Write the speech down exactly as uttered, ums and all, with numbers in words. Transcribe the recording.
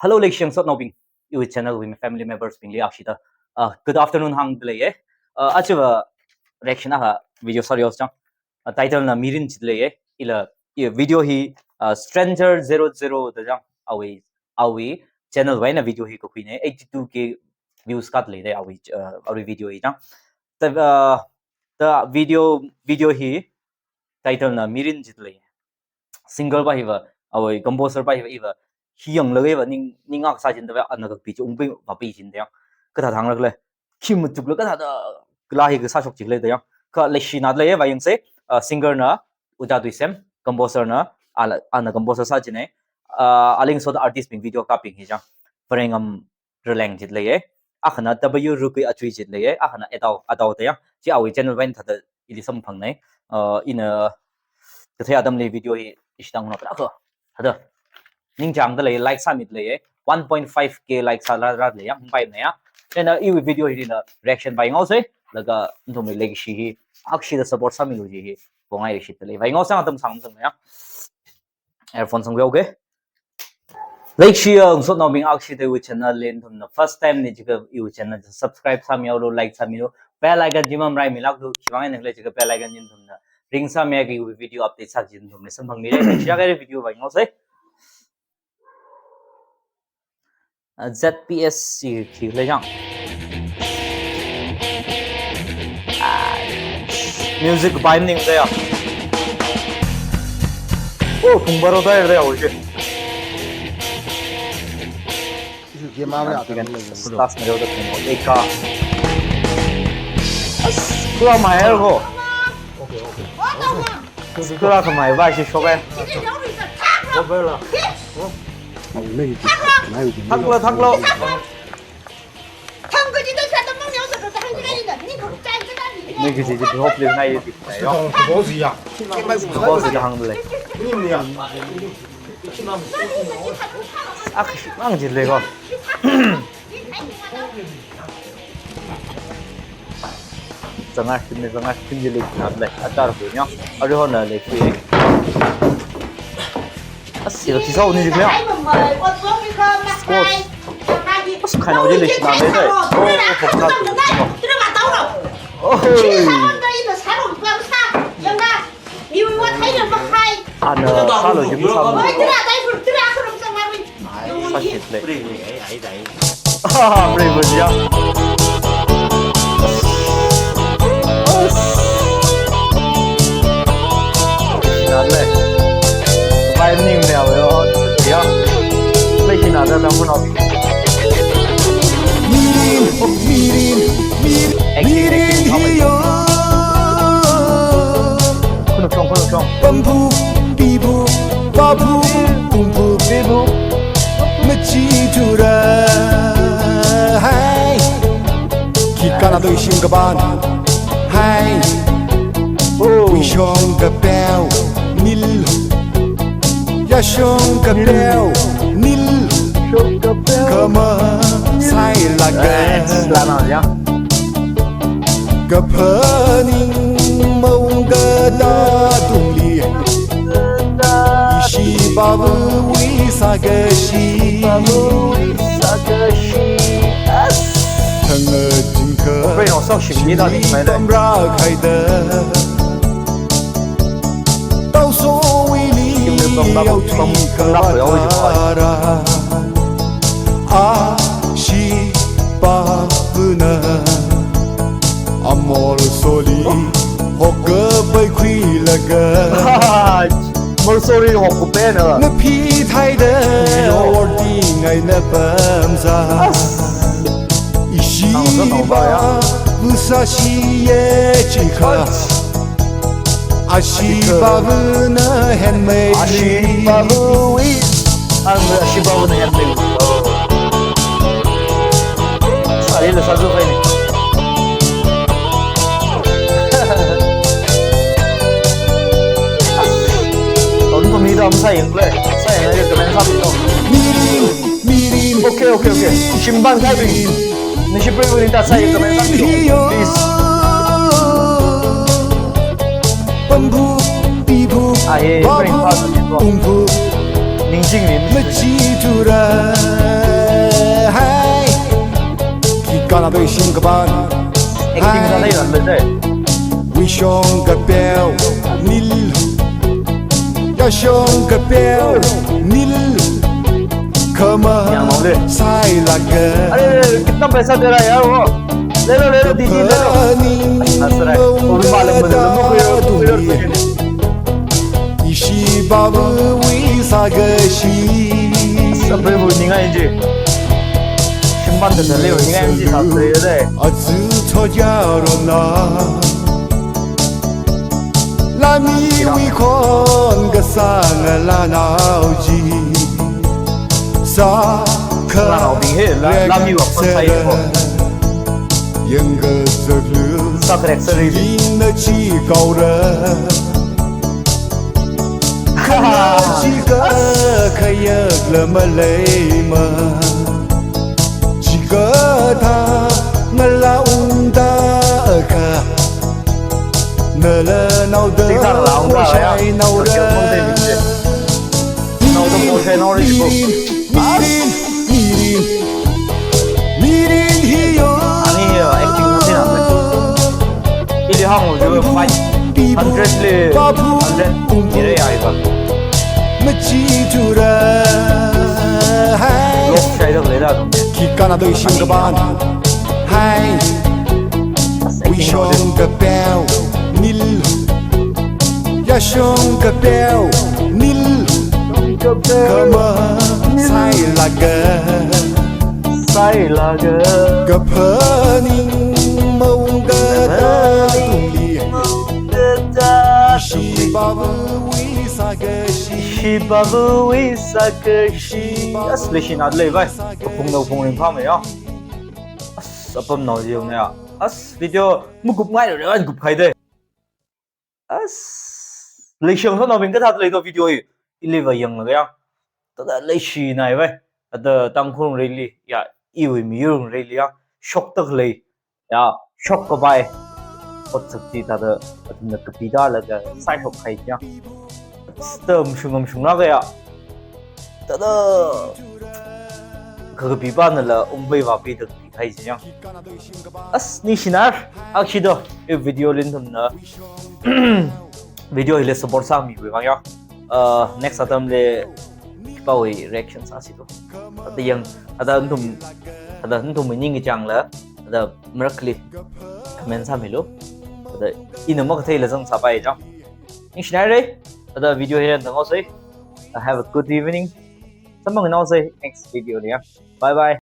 Hello, leishiya ngasotnaobing, iwui channel wui family members bingli akshida, uh, good afternoon hāngda leiya. Uh, ajava reaction akha video sāra haosa chang. Uh, title na Mirin jida leiya. Ila, i video hi, uh, Stranger zero zero da chang, awui, awui channel wui eina video hi kakhuina, eighty-two K views kāda leida awui, uh, awui video hi chang. Ta, uh, ta video, video hi title na Mirin jida leiya. Singer pa hiva, awui composer pa hiva, iva, hi yanglaga iva, ning, ning akha sāchinda va, ana kapi chi ungpi, vapi chinda yang. Kathāda hānglākla, khi matuklaga kathāda, kala hi kasā shokchikla da yang. Kha leishina da leiya, vāyangsa, uh, singer na Uja Tuisem, composer na, ala, ana composer sāchina, uh, aling soda artist bing video kapbing hi chang. Varengam Raleng jida leiya, akhana W Rukui Achui jida leiya, akhana Adao, Adao da yang. Chi awui channel wui eina thāda ili samphangna. Uh, ina kathei atamli video hi ishi tangna pa akha. Thāda ningchāngda lei, like sāmida leiya. One point five K like sāla rāda lei yang, hungpaimana ya. Chieina iwui video hi na reaction vāyanghaosa, laga nathumwui leikashi hi akshida support sāmilu ji hi pongai rishitda lei. Vāyanghaosa atam sāngasakna ya. Earphone sanghaoga. Leishiya ngasotnaobing, akshida iwui channel li nathumna first time na jiakha iwui channel subscribe sāmihaolu, like sāmilu, bell icon chi mamaraimilāklu, khiwuivang eina khala jiakha bell icon chi nathumna ring sāmiakha iwui video update sā chi nathumli samphangmira. Leishiya kha video vāyanghaosa. Uh, Z P S C khi lei chang. Ah, music vibe ningda ya. Oh, pung baro da ya, da ya, oje. Stars na yoda pung, eka. As, kura mai ho. Kura khamai va shi shoka. Thaklo, thaklo. Niki ji ji hop le ngai di. Yo. Boss ji hāngda lei. Ak, mang ji lei ko. Zanga shin ne, zanga shin ji lei na lei. Atar ko nya. Ari ho na lei ki. As, ila khi sāo ni ji kya? Squash. As, khainao ji leishina lei dai. Oh, oh, oh. Oh, hoi. Ana sālo ji mi sālo. Sāshit lei. Ah, brave ya. Nale. Bai ning ne awe o. Ya. Leishina da dam kuno. Mirin, mirin, mirin, mirin hiyo. Kuno chong, kuno chong. Pampu, pipu, papu, pumpu, pipu. Machi tura. Hai. Khi kana doi shim kaban. Hai. Oh. Wishong kapeo nil. Yashong kapeo nil. Shong kapeo. Kama sai laga. Eh, lana ya. Kaphaning maung kada tungli. Ishi babu wi sagashi. Babu wi sagashi. As. Thanga jingka. Operation song shim ni da ni mai dai. Tamra khaida. Tau so wi ni. Kim le pam ba pam pam pam la ko yo ji ba. Ashi babu na. Amor soli hokka bai khuilaga. Amor soli hokka bai na. Na phi thaida. Yo. Or di ngai na pamza. As. Ishi nang sa tau ba ya. Babu sashi ye chikha. As. Ashi babu na handmade. Ashi babu wi. Ang ashi babu na handmade. Oh. Sali la sazu kai ni. Ton ko mi dam sa yang le. Sa yang le kena sa mi dam. Mirin, mirin. Okay, okay, okay. Shimban kai bi. Nishi pre wini ta sa yang kena sa mi dam. Please. Pambu, pibu, ahe, babu, pringpa tu ni tu. Pumbu. Tingting ni. Machithura, hai. Khi kanado ishim kapan. Acting sālei lan lei. Wishong kapeo nil, yashong kapeo nil, kama. Yang mau le. Sailaga. अरे, अरे, अरे, कितना पैसा दे रहा है यार वो? ले लो, ले लो, दीदी, ले लो। हंस रहा है। वो भी मालूम है, वो भी मालूम है। Ishi bavui sagashi. Sabre bu ningai ji. Shimban da leo ningai ji sa tre de. Azu thoja rona. Lami wi khon kasang la nauji. Sa kha. La nau bing he, la, lami wa khon sai ko. Yang ga zaglu. Sa krek sa ri. Yin na chi kaura. Khana chi ka khayak la malay ma. Chi ka tha ngala unda ka. Nala nau da. Tik tak la unda ya. Shai nau da. Nau da mo shai nau da ko. Mirin, mirin, mirin hiyo. Ani hiyo, acting nathi na. Ili hang ujo five hundred le, hundred, nire ya iba. Machithura, hai. Lok shai da le da. Khi kanado ishim kapan. Hai. Wishong kapeo nil. Yashong kapeo nil. Kama sailaga. Sailaga. Kaphaning maung kata tungli. Shi bavui sagashi. Shi bavui sagashi. As leishi na lei vai. Kapung nao pung ring pha me ya. As apam nao jiu ne ya. As video makup ngai re, makup khai de. As, leishang sa nao bing katha lei to video hi. Ili va yanglaga ya. Tada leishi nai vai. Tada Tangkhul rally ya, iwui miyur rally ya. Shok tak lei. Ya, shok kapai. Ot sak ti tada, athumna kapi da laga, sai shok khai ya. Stam shungam shung laga ya. Tada, kakapi pa na la, umbai va pi tak pi khai ya. As, ningshinar, akshi do, i video li nathumna, video hili support sāmiwui vang ya. Uh, next atam li, khipāwui reaction sāsi do. Tada yang, tada nathum, tada nathum ning chang la, tada marakli comment sāmilu. Tada ina makathei la zang sāpai ya. Ningshinar re, tada video hili tang o sai. Have a good evening. Samphang nao sai, next video li ya. Bye bye.